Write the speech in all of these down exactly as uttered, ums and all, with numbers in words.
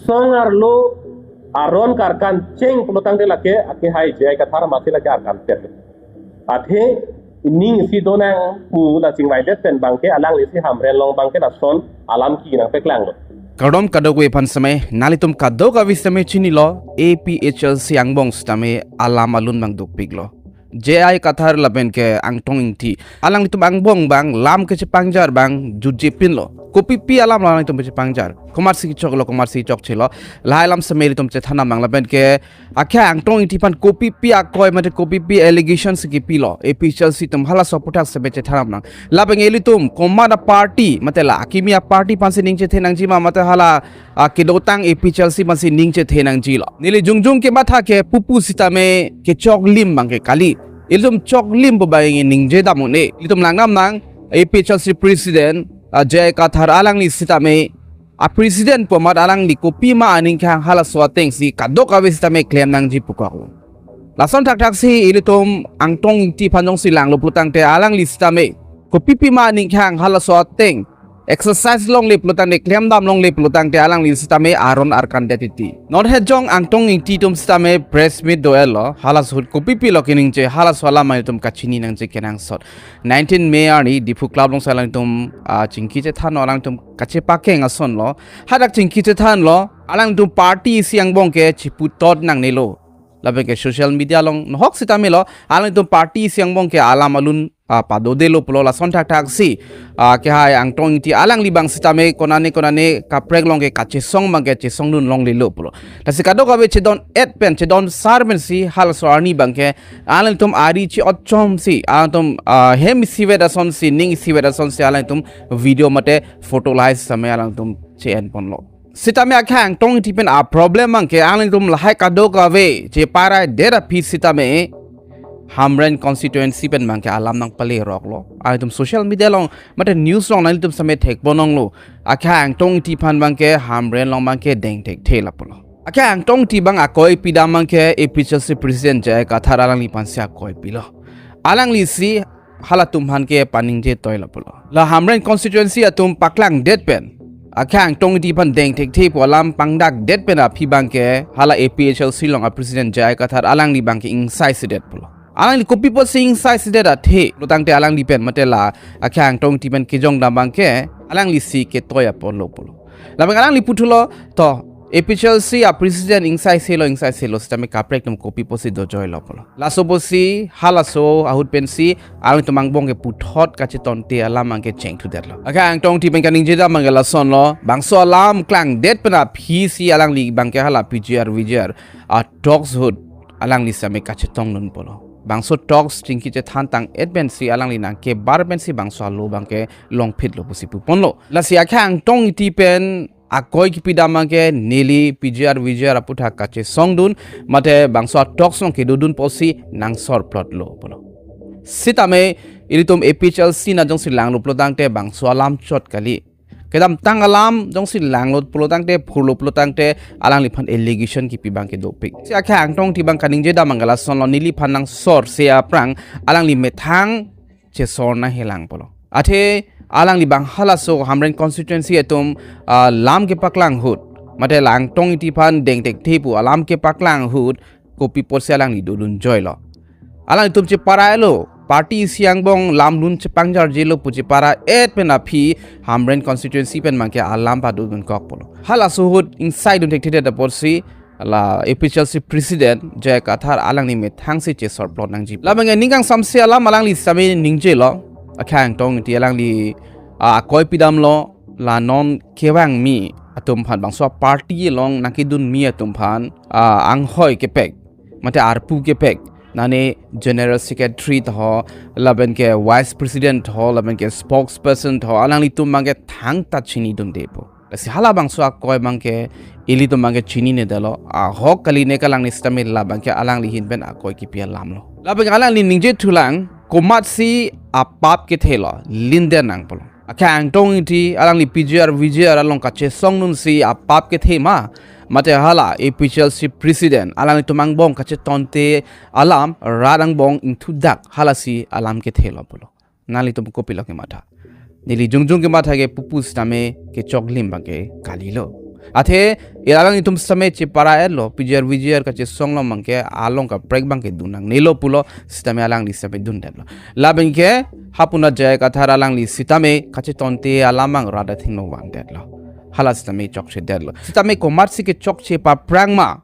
Song arlo aron karkan cheng pulotangte lake akehai J I Kathar masi lake arkan tet. Athe ning isi donang pu la chingvaidet pen bangke alangli si Hamren along bangke lason alam kenang peklanglo. Kardom kadokave aphan sitame, nanglitum kadokave sitame chinilo, A P H L C angbong sitame alam alun bang dukpiklo. J I Kathar lapen ke Angtong Ingti, alanglitum angbong bang lam kechepangjar bang jutje pinlo. Kopipi alam lo alanglitum kechepangjar? Komatsi choklo, komatsi chokchelo? Lahai alam sitame ilitum chethan nang lapen ke akhei Angtong Ingti aphan kopipi akoi mate kopipi allegation si kipilo, A P H L C atum halaso aphuthak sitame chethan nang. Lapen ilitum komat aparty mate la akimi aparty aphansi ning chethe nangji ma mate hala a, kedotang A P H L C aphansi ning chethe nangjilo? Neli jongjong kematha ke pupu sitame kechoklim bangke kali. Ilitum choklim pu bang ningje dam un-e. Ilitum lang dam nang, A P H L C president, a, J I Kathar alangli sitame a president pu amat alangli kopima aning kehang halaso atengsi kadokave sitame klem nangji pukoklo. Lason thakthaksi ilitum Angtong Ingti aphan jongsi langlo pulotangte alangli sitame kopipi ma aning kehang halaso ateng exercise longle pulotangte, klem dam longle pulotangte alangli sitame aron arkan det titi. Non hejong Angtong Ingti atum sitame press meet do-etlo, halaso ahut kopipilo keningje, halaso alam ilitum kachini nangji kenangsot. Nineteen May arni Diphu Club alongsi alangtum, a, chingki chethanlo, alangtum kachepakeng asonlo. Hadak chingki chethanlo, alangtum party isi angbong ke chiputot nangnelo. Lapen ke social media along nohok sitamelo, alangtum party isi angbong ke alam alun, a, padodelo pulo. Lason thakthak si, a, kehai Angtong Ingti alangli bang sitame konane konane kaprek along ke kachesong bangke chesongdun longlelo pulo. Lasi kadokave chedon-et pen, chedon sar pensi halaso arni bangke alangtum ari chi-ot chomsi, alangtum, a, hem isivet asonsi, ning isivet asonsi alangtum video mate photo lahai sitame alangtum che-en ponlo. Sitame akhei Angtong Ingti pen a problem bangke alangtum lahai kadokave cheparaidet aphi sitame Hamren constituency pen bangke alam nangpaleroklo. Alangtum social media along mate news along nanglitum sitame thekponlonglo. Akhei Angtong Ingti aphan bangke Hamren along bangke deng thekthe lapulo. Akhei Angtong Ingti bang akoi pidam bangke A P H L C president J I Kathar alangli aphansi akoi pilo. Alangli si halatum aphan ke paningje toi lapulo. La Hamren constituency atum paklangdet pen akhei Angtong Ingti aphan deng thekthe pu alam pangdakdet pen aphi bangke hala A P H L C along a president J I Kathar alangli bangke ingsai sedet pulo. Alangli kopi apotsi ingsai sedet athe pulotangte alangli pen mate la akhei Angtong Ingti pen kejong dam bangke alangli si ketoi apotlo pulo. Lapen alangli puthulo, to A P H L C a president ingsai selo, ingsai selo sitame kaprek atum kopi apotsi dojoilo pulo. Laso apotsi halaso ahut pensi alangtum angbong ke puthot kachetonte alam bangke chengthudetlo. Akhei Angtong Ingti pen kaningje dam bangke lasonlo, bangso alam klangdet pen aphi si alangli bangke hala P G R V G R a talks ahut alangli sitame kachetongdun pulo. Bangso talks chingki chethantang-et pensi alangli nangkebar pensi bangso alo bangke longphitlo pusi puponlo. Lasi akhei Angtong Ingti pen akoi kipidam bangke neli P G R V G R aphuthak kachesongdun mate bangso a talks along kedodun apotsi nangsorplotlo pulo. Sitame ilitum A P H L C na jongsi langlo pulotangte bangso alam chot kali. Kedamtang alam jongsi langlo pulotangte, phurlo pulotangte alangliphan allegation kipi bangke dopik. Si akhei Angtong Ingti bang kaningje dam bangke lasonlo, neliphan nangsorse aphrang alangli methang chesor nanghelang pulo. Athe alangli bang halaso Hamren constituency atum, ah, lam kepaklang ahut mate la Angtong Ingti aphan deng thekthe pu alam kepaklang ahut kopi apotsi alangli dodunjoilo? Alangtum cheparailo, party isi angbong lam lun chepangjarjelo pu chepara-et pen aphi Hamren constituency pen bangke alam padodunkok pulo. Halaso ahut ingsaidun thekthedet apotsi la A P H L C president J I Kathar alangli methangsi chesorplot nangji. Labang ningkangsamse alam alangli sitame ningjelo, akhei Angtong Ingti alangli, ah, akoi pidamlo, la non kevangmi atum aphan, bangso party along nangkedunmi atum aphan, ah, anghoi kepek mate arpu kepek, nane general secretary tho, lapen ke vice president tho, lapen ke spokesperson tho, alanglitum bangke thangta chinidunde pu. Lasi halabangso akoi bangke ilitum bangke chininedetlo, ahok kali ne kalang ne sitame labangke alangli ahin pen akoi kipi alamlo. Labang alangli ningjethulang, komatsi apap kethelo, linden nangpulo. Akhei Angtong Ingti alangli P G R V G R along kachesongdunsi apap kethe ma, mate hala A P H L C president alanglitum angbong kachetonte alam rat angbong ingthudak, halasi alam kethelo pulo. Nanglitum kopilo kematha? Neli jongjong kematha ke pupu sitame kechoklim bangke kalilo. Athe alanglitum sitame chepara-etlo, P G R V G R kachesong along abangke along kaprek abangke dun nangnelo pulo, sitame alangli sitame dundetlo. Labangke ha puna J I Kathar alangli sitame kachetonte alam abang rat athengno vangdetlo. Hala sitame chokchedetlo. Sitame komatsi kechokche paprang ma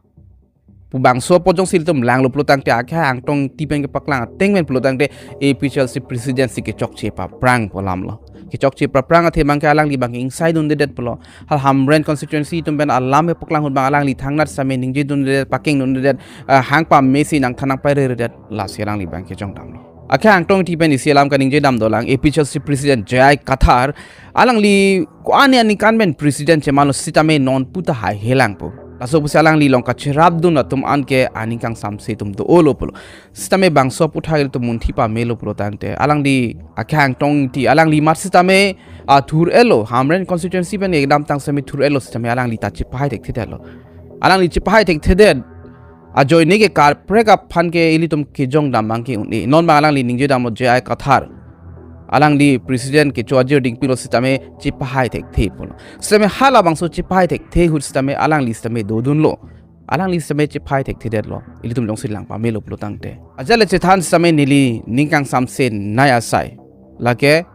pu bangso apot jongsi ilitum langlo pulotangte, akhei Angtong Engti pen kepaklang ateng pen pulotangte, A P H L C president si kechokche paprang pu alamlo. Kechokche paprang athe abangke alangli abangke ingsai dundedet pulo. Hal Hamren constituency atum pen alam kepaklang ahut abang alangli thangnat sitame ningje dundedet, pakeng dundedet, ah, hang pamesi nangthan nangpaireredet, lasi alangli abangke jongdamlo. Akhei Angtong Engti pen isi alam kaningje dam dolang, A P H L C president J I Kathar, alangli ko-an aningkan pen president chemanlo sitame non puta haihelangpo. Laso pusi alangli along kacherapdun atum anke aning kangsamse atum do-olo pulo. Sitame bangso aputhak ilitum munthi pamelo pulotangte, alangli akhei Angtong Engti alangli mat sitame, ah, thur-etlo, Hamren constituency pen kedamtang sitame thur-etlo, sitame alangli ta chepahai thekthedetlo. Alangli chepahai thekthedet ajoine ke kaprek aphan ke ilitum kejongdam abangke un-e. Non abang alangli ningje damlo J I Kathar, alangli president kecho ajir dingpilo sitame chepahai thekthe pulo. Sitame halabangso chepahai thekthe ahut sitame alangli sitame dodunlo. Alangli sitame chepahai thekthedetlo. Ilitum jongsi lang pamelo pulotangte, ajat le chethan sitame neli ning kangsamsenei asai, lake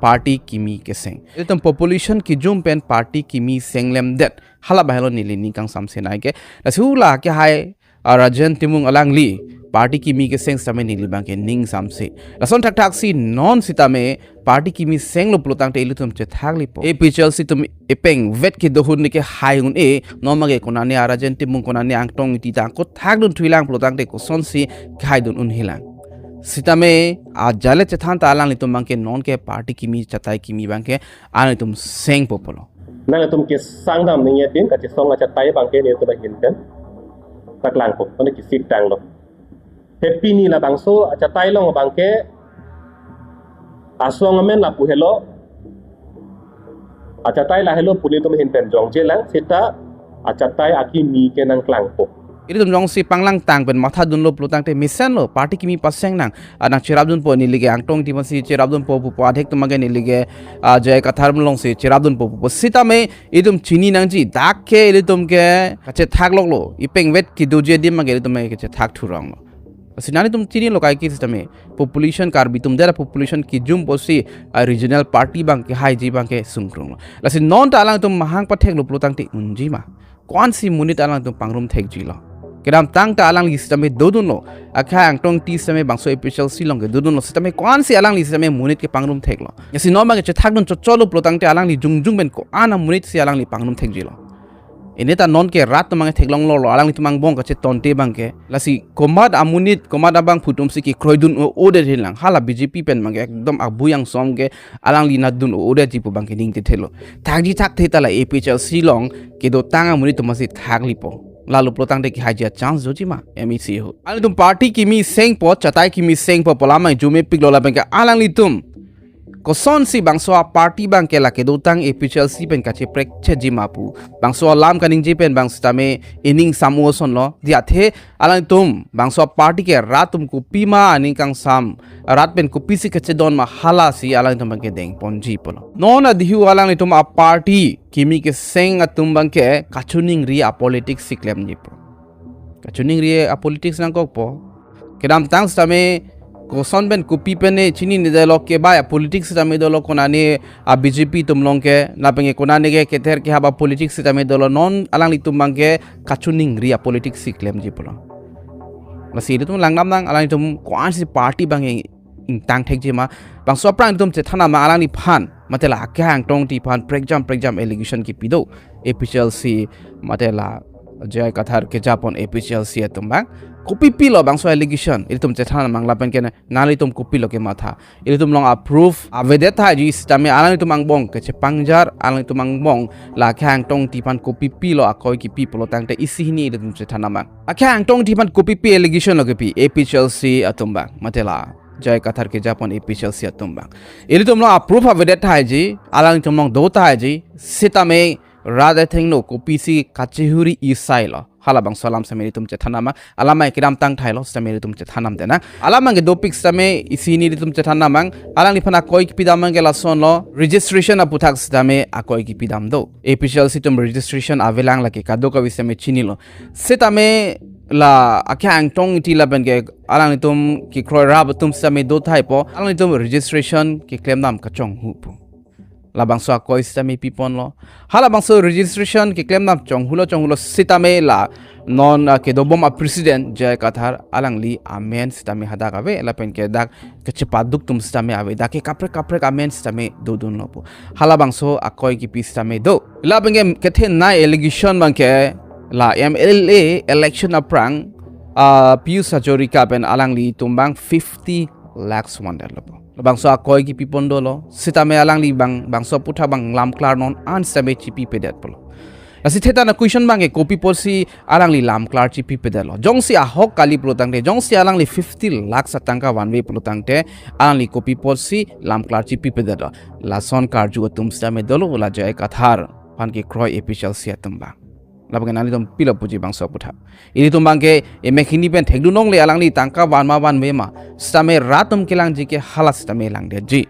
party kimi keseng. Ilitum population kijum pen party kimi senglemdet. Hala abang helo neli ning kangsamsenei ke. Lasi ula ke hai, ah, Rajen Timung alangli party kimi keseng sitame neli abangke ning samse. Lason thakthaksi non sitame party kimi senglo pulotangte ilitum chethaklipo. A P H L C atum epeng vet kedo ahut neke hai un-e, non abangke konane a Rajen Timung, konane Angtong Engti ta angko thakdun thuilang pulotangte kosonsi khaidun unhelang. Sitame ajat le chethan ta alanglitum abangke nonke party kimi chatai kimi abangke alanglitum sengpo pulo. Nangtum kesang dam ningje din kachesong achatai abangke nelitum ahin pen paklangpo, mane kisik tanglo. Happy ni labangso achatai along abangke asong amen lapu helo, achatai lahelo pu nelitum ahin pen jongjelang, seta achatai akimi ke nangklangpo. Ilitum jongsi panglangtang pen mathadunlo pulotangte mesenlo, party kimi paseng nang, ah, nangcherapdunpo, neli ke Angtong Engti pensi cherapdunpo pupo, adhek atum abangke neli ke, ah, J I Kathar alongsi cherapdunpo pupo. Sitame itum chini nangji, dak ke ilitum ke kachethak loklo, epeng vet kedoji adim abangke ilitum ke kachethak thuronglo. Lasi nanglitum chinilo kaike sitame, population Karbi atum dera population kijum apotsi, ah, regional party abangke haiji abangke sungkrunglo. Lasi non ta alangtum mahang patheklo pulotangte unji ma? Ko-ansi monit alangtum pangrum thekjilo? Kedamtang ta alangli sitame dodunlo. Akhei Angtong Engti sitame bangso A P H L C along ke dodunlo. Sitame ko-ansi alangli sitame monit kepangrum theklo? Lasi non abangke chethakdun chotchotlo pulotangte alangli jongjong pen ko-an amonit si alangli pangrum thekjilo? Ene ta nonke rat atum abangke theklonglolo, alanglitum angbong kachetonte abangke. Lasi komat amonit, komat abangphu atumsi kekroidun o-odet helang. Hala B J P pen abangke ekdom abui angsom ke alangli natdun o-odetji pu abangke ningtethelo. Thakji thakthe ta la A P H L C along kedotang amonit atum masi thaklipo. Lalo pulotangte kehaiji achance doji ma M A C ahut? Alanglitum party kimi sengpo, chatai kimi sengpo pu alam arjumepiklo, labangke alanglitum kosonsi bangso aparty abangke la kedotang A P H L C pen kacheprekchetji ma pu, bangso alam kaningje pen abang sitame ining sam-o asonlo. Di athe alangtum bangso aparty ke rat atum kopima aning kangsam, rat pen kopisi kachedon ma, halasi alangtum abangke dengponji pulo. Non adihu alanglitum aparty kimi keseng atum abangke kachiningri apolitics si klemjipo. Kachiningri apolitics nangkokpo. Kedamtang sitame koson pen kopi pen ne chininedetlo, kebai apolitics sitame dolo, konane a B J P atum along ke, lapen ke konane ke kether kehap apolitics sitame dolo, non alanglitum abangke kachiningri apolitics si klemji pulo. Lasi ilitum langdam nang, alanglitum ko-ansi party abangke ingtang thekji ma? Bangso aphrang ilitum chethan nang ma alangliphan, mate la akhei Angtong Engti aphan prekjam prekjam allegation kipi do, A P H L C, mate la J I Kathar kejapon A P H L C atum abang. Kopipilo bangso allegation, ilitum chethan nang ma, lapen ke nanglitum kopilo kematha? Ilitum along a-proof avedet tahai ji, sitame alanglitum angbong kechepangjar, alanglitum angbong la akhei Angtong Engti aphan kopipilo akoi kipi pulotangte isi hini ilitum chethan nang ma. Akhei Angtong Engti aphan kopipi allegation lo kipi A P H L C atum abang, mate la J I Kathar kejapon A P H L C atum abang? Ilitum along a-proof avedet tahai ji, alanglitum along do tahai ji, sitame rat athengno kopisi kachihuri isai lo. Halabangso alam sitame ilitum chethan nangmang. Alam mai kedam tangthai lo sitame ilitum chethan nam denang. Alam abangke dopik sitame isi nelitum chethan nangmang. Alangliphan akoi kipidam abangke lason lo. Registration aputhak sitame akoi kipidam do. A P H L C atum registration avelang lake kadokave sitame chinilo. Sitame la Akhai Angtong Ingti lapenke alanglitum kekroi rap atum sitame do thaipo. Alanglitum registration keklem dam kachonghu pu. Labangso akoi sitame piponlo. Halabangso registration keklem dam chonghulo chonghulo sitame la non, ah, kedobom a president J I Kathar alangli amen sitame hadak ave lapenke dak kachepaduk atum sitame ave, dak ke kaprek kaprek amen sitame dodunlo pu. Halabangso akoi kipi sitame do. Lapenke kethenei allegation abangke la M L A election aphrang, ah, Pijush Hazarika pen alanglitum abang fifty lakhs vandetlo pu. Labangso akoi kipipon dolo. Sitame alangli abang, bangso aputhak abang lamklar non an sitame chipipedet pulo. Lasi theta na question abangke kopi apotsi alangli lamklar chipipedetlo. Jongsi ahok kali pulo tangte, jongsi alangli fifty lakhs atangka vanve pulo tangte, alangli kopi apotsi lamklar chipipedetlo. Lason karju atum sitame dolo, la J I Kathar aphan kekroi A P H L C atum abang. Labangke nanglitum pilo puji bangso aputhak. Ilitum abangke emek hini pen thekdun longle alangli tangka van ma vanve ma. Sitame rat atum kelangji ke hala sitame langdetji.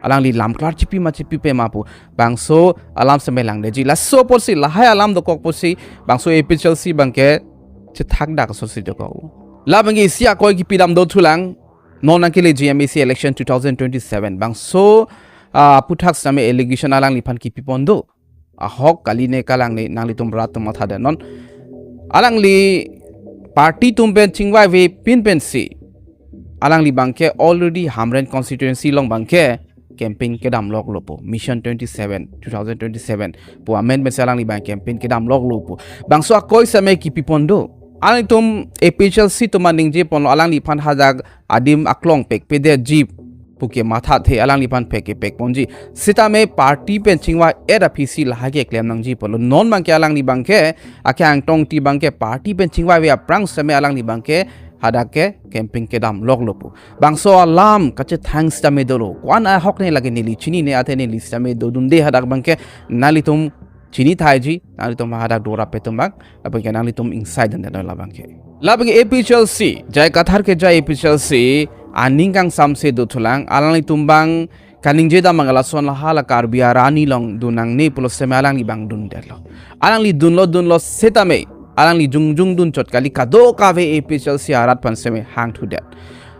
Alangli lamklar chipi ma chipipe ma pu. Bangso alam sitame langdetji. Laso apotsi lahai alam dokok apotsi bangso A P H L C abangke chethak dak asosi dokok. Labangke isi akoi kipidam dothulang. Non nangkele G M A C election two thousand twenty-seven. Bangso, ah, aputhak sitame allegation alangliphan kipipon do. Ahok kali ne kalang ne nanglitum rat atum matha denon. Alangli party atum pen chingvaive pin pensi alangli abangke already Hamren constituency along abangke campaign kedam loklo pu. Mission twenty-seven, two thousand twenty-seven pu amen pensi alangli abang campaign kedam loklo pu. Bangso akoi sitame kipipon do. Alangtum A P H L C atum ningjeponlo alangliphan hadak adim aklong pekpedetji puke mathathe alangliphan pek kepekponji. Sitame party pen chingvai-et aphisi lahai keklem nangji pulo. Non abangke alangli abangke, Akhai Angtong Ingti abangke party pen chingvaive aphrang sitame alangli abangke hadak ke campaign kedam loklo pu. Bangso alam kachethang sitame dolo. Ko-an ahok ne lake neli chinine athe neli sitame dodunde hadak abangke nanglitum chinithaiji, nanglitum hadak dorap atum abang, lapenke nanglitum ingsai dunde labangke. Labangke A P H L C, J I Kathar kejai A P H L C, aning kangsamse dothulang, alanglitum abang kaningje dam abang lason la hala Karbi arani along dun nangne pulo sitame alangli abang dundetlo. Alangli dunlo dunlo sitame, alangli jongjong dunchot kali kadokave A P H L C arat aphan sitame hangthudet.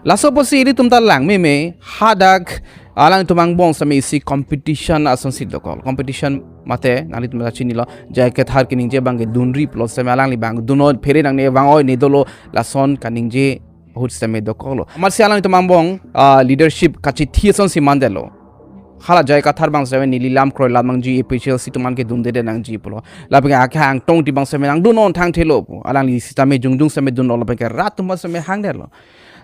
Laso apotsi ilitum ta langmeme, hadak alangtum angbong sitame isi competition asonsi dokok. Competition mate nanglitum ta chinilo, J I Kathar keningje abangke dunri pulo sitame alangli abang dunlo, phere nangne vang-oi ne dolo, lason kaningje ahut sitame dokoklo. Amatsi alangtum angbong, ah, leadership kachithi asonsi mandetlo. Hala J I Kathar abang sitame neli lam kroi lam nangji, A P H L C atum an ke dundedet nangji pulo. Lapenke Akhai Angtong Ingti abang sitame nangdun non thangthelo pu. Alangli sitame jongjong sitame dunlo lapenke rat atum sitame hangdetlo.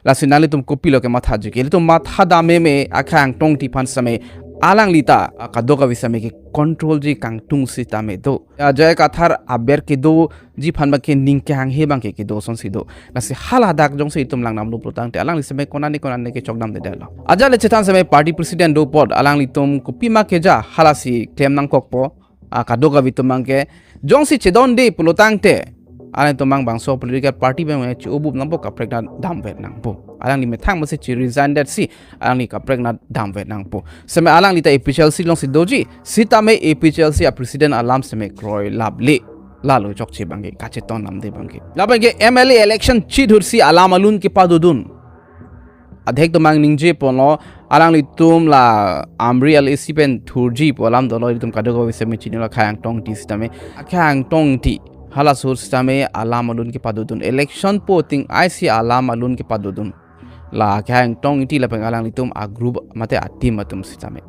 Lasi nanglitum kopilo kemathaji ke. Ilitum matha dam meme Akhai Angtong Ingti aphan sitame alangli ta, ah, kadokave sitame kecontrolji kangtung sitame do. Ah, J I Kathar aber kedoji aphan abangke ning kehanghe abangke kedo asonsi do. Lasi hala dak jongsi itum lang damlo pulo tangte alangli sitame konane konane kechok damdedetlo. Ajat le chethan sitame party president do apot alanglitum kopima keja halasi klem nangkokpo, ah, kadokave atum abangke jongsi chedonde pulo tangte alangtum abang bangso political party abang chiubup nangpo, kaprek na damvet nangpo. Alangli methang masi chi-resign detsi alangli kaprek na damvet nangpo. Sitame alangli ta A P H L C alongsi doji, sitame A P H L C a president alam sitame kroi laple. Lalo chokche abangke, kacheton lamde abangke. Labangke M L A election chithursi alam alun kepadodun. Adhek atum abang ningjeponlo, alanglitum la Amri L A C pen thurji pu alam dolo, ilitum kadokave sitame chinilo, Akhai Angtong Ingti sitame. Akhai Angtong Ingti halaso ahut sitame alam alun kepadodun. Election po ting aisi alam alun kepadodun. La Akhai Angtong Ingti lapen alanglitum a group mate a team atum sitame.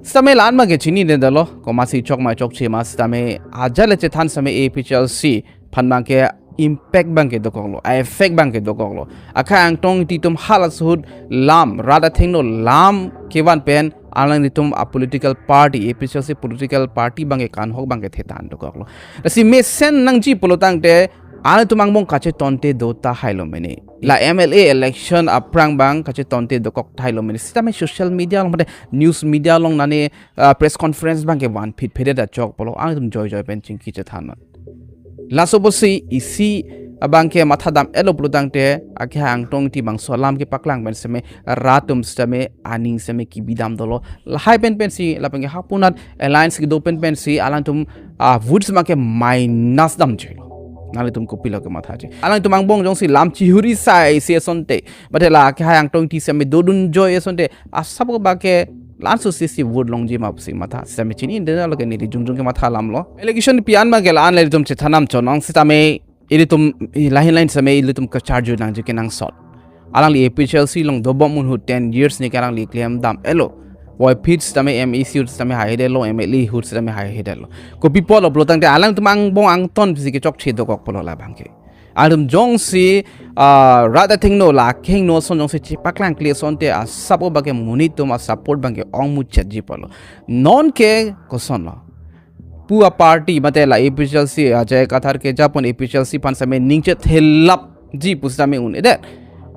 Sitame la-an abangke chinidedetlo, komatsi chok ma chokche ma sitame, ajat le chethan sitame A P H L C aphan abangke impact abangke dokoklo, a effect abangke dokoklo. Akhai Angtong Ingti atum halaso ahut lam, rat athengno lam kevan pen alanglitum a political party, A P H L C political party abangke kanghok abangke thetan dokoklo. Lasi mesen nangji pulo tangte Alanglitum angbong kachetonte do tahai lo mene. La M L A election aphrang abang kachetonte dokok tahai lo mene. Sitame social media along mate news media along nane, ah, press conference abangke van phit phit da chok pulo. Alanglitum joijoi pen chingki chethan non. Laso apotsi isi abangke mathadam-etlo pulotangte, akehai Angtong Engti bangso alam kepaklang pen sitame rat atum sitame aning sitame kebidam dolo. Lahai pen pensi, lapenke hapunat alliance kedo pen pensi, alanglitum, ah, votes abangke minus damjilo. Nanglitum kopilo kemathaji? Alanglitum angbong jongsi lam chihuri sai si asonte, mate la akehai Angtong Engti sitame dodunjoi asonte, asap abangke la-anso sisi vote longji ma pusi matha, sitame chini-un-edetlo ke neli jongjong kematha alam lo. Allegation pi-an abangke la-an ilitum chethan nangchonong sitame, ilitum, i lahin lahin sitame ilitum kacharju nangji kenangsot. Alangli A P H L C along dobom ahut ten years ni ke alangli klemdam-etlo. Voiphit sitame M A C ahut sitame haihedetlo, M L A ahut sitame haihedetlo. Kopi apotlo pulotangte alanglitum angbong angton pusi kechokche dokok pulo labangke. Alanglitum jongsi, ah, rat athengno la akhengno ason jongsi chepaklangkle asonte asap abangke monit atum a-support abangke ongmuchotji pulo. Non ke kosonlo? Pu a-party mate la A P H L C, ah, J I Kathar kejapon A P H L C aphan sitame ning chethelapji pu sitame un-edet.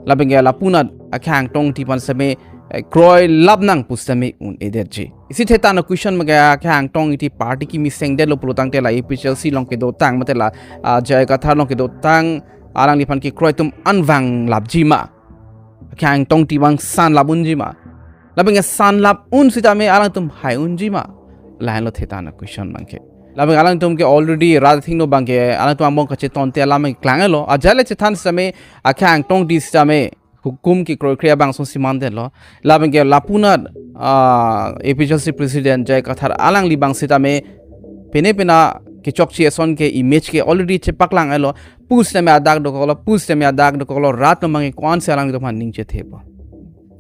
Lapenke lapunat akehai Angtong Engti aphan sitame, eh, kroilap nang pu sitame un-edetji. Isi thektang a-question abangke akehai Angtong Engti party kimi sengdetlo pulotangte la A P H L C along kedotang mate la, ah, J I Kathar along kedotang alangliphan kekroi atum an vanglapji ma? Akehai Angtong Engti abang sanlap unji ma? Lapenke sanlap un sitame alangtum hai unji ma? Lahenlo thektang a-question abangke. Lapenke alangtum ke already rat athengno abangke alangtum angbong kachetonte alam klang-etlo. Ajat le chethan sitame akehai Angtong Engti sitame hukum kekroikre abang asonsi mandetlo. Lapenke lapunat, ah, A P H L C president J I Kathar alangli abang sitame pine pina kechokche ason ke image ke already chepaklang-etlo. Pu sitame adak dokoklo, pu sitame adak dokoklo, rat atum abangke ko-ansi alanglitum aphan ning chethepo?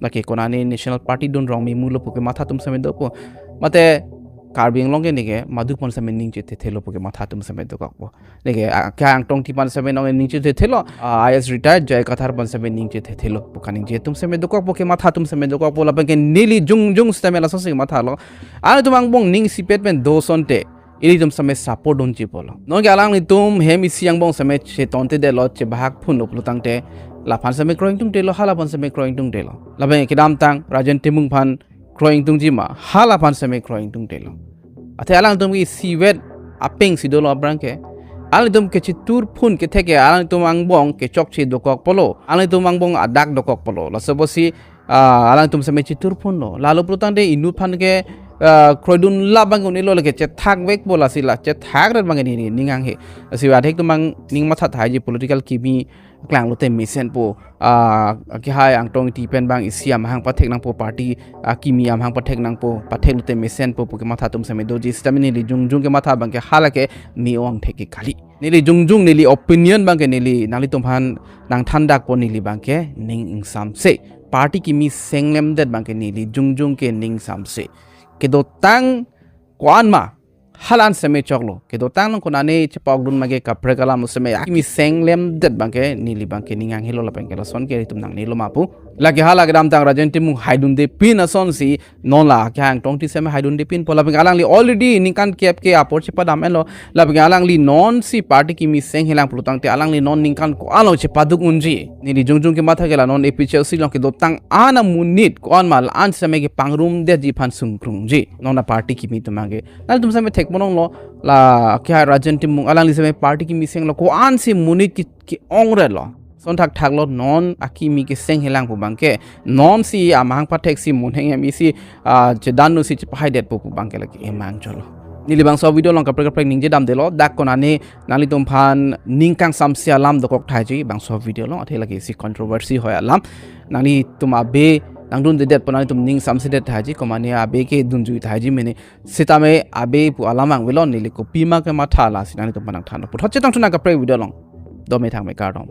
Lake konane national party dun rong memu lo pu kematha atum sitame dopo. Mate Karbi Anglong ke neke madupon sitame ning chethethelo pu kematha atum sitame dokokpo. Neke, ah, akehai Angtong Engti aphan sitame nong ning chethethelo, ah, I A S retired J I Kathar aphan sitame ning chethethelo pu kaningje atum sitame dokokpo, kematha atum sitame dokokpo. Lapenke neli jongjong sitame lasonsi mathalo. Alanglitum angbong ning isipet pen do asonte ilitum sitame support dunji pulo. Non ke alanglitum hem isi angbong sitame chetontedetlo, chebahak phunlo pulotangte laphan sitame kroi ingtungdetlo, halaphan sitame kroi ingtungdetlo. Lapenke kedamtang Rajen Timung aphan kroi ingtungji ma? Halaphan sitame kroi ingtungdetlo. Athe alanglitum ke isivet apeng si dolo abangke. Alanglitum kechitur phun kethek ke alanglitum angbong kechokche dokok pulo, alanglitum angbong adak dokok pulo. Laso apotsi, ah, alanglitum sitame chitur phunlo. Lalo pulotangte inut aphan ke, ah, kroidunlap abang un-elo, lake chethakvekpo, lasi la chethakret abang neli ning hanghe. Lasi adhek atum abang ning matha tahai ji, political kimi klanglote mesenpo, ah, akehai Angtong Engti pen abang isi amahang pathek nangpo, party, ah, kimi amahang pathek nangpo, patheklote mesenpo pu kematha atum sitame doji. Sitame neli jongjong kematha abangke hala ke ne-ong thek ke kali. Neli jongjong, neli opinion abangke neli nanglitum aphan nangthandakpo, neli abangke ning ingsamse. Party kimi senglemdet abangke neli jongjong ke ning ingsamse. Kedotang ko-an ma, hala-an sitame choklo. Kedotang along konane chepa-okdun ma ke kaprek alam sitame, akimi senglemdet abangke neli abangke ning hanghelo, lapenke lason ke ilitum nangnelo ma pu. Lake hala kedamtang Rajen Timung haidundepin asonsi non la akehai Angtong Engti sitame haidundepinpo, lapenke alangli already ningkan kep ke apor chepadam-etlo. Lapenke alangli nonsi party kimi senghelang pulotangte alangli non ningkan ko-anlo chepaduk unji? Neli jongjong kematha ke la non A P H L C along kedotang an amonit ko-an ma la-an sitame kepangrumdetji aphan sungkrungji non a-party kimi atum abangke. Nanglitum sitame thekponlonglo, la akehai Rajen Timung alangli sitame party kimi senglo, ko-ansi monit ke, ke-ongretlo. Son thakthaklo non akimi kesenghelang pu abangke. Nonsi amahang patheksi monheng hem isi, ah, chedan-unsi chepahaidetpo pu abangke lake emang cholo. Neli bangso video along kaprek kaprek ningje damdetlo, dak konane nanglitum aphan ning kangsamse alam dokok tahai ji bangso video along, athe lake isi controversy hoi alam. Nanglitum abe nangdundedetpo, nanglitum ning samsedet tahai ji, komane abe ke dunjui tahai ji mene. Sitame abe pu alam vangvelo, neli kopima kematha lasi nanglitum aphan nangthanlo. Puthot chetong chunang kaprek video along. Dome thangme, kardom.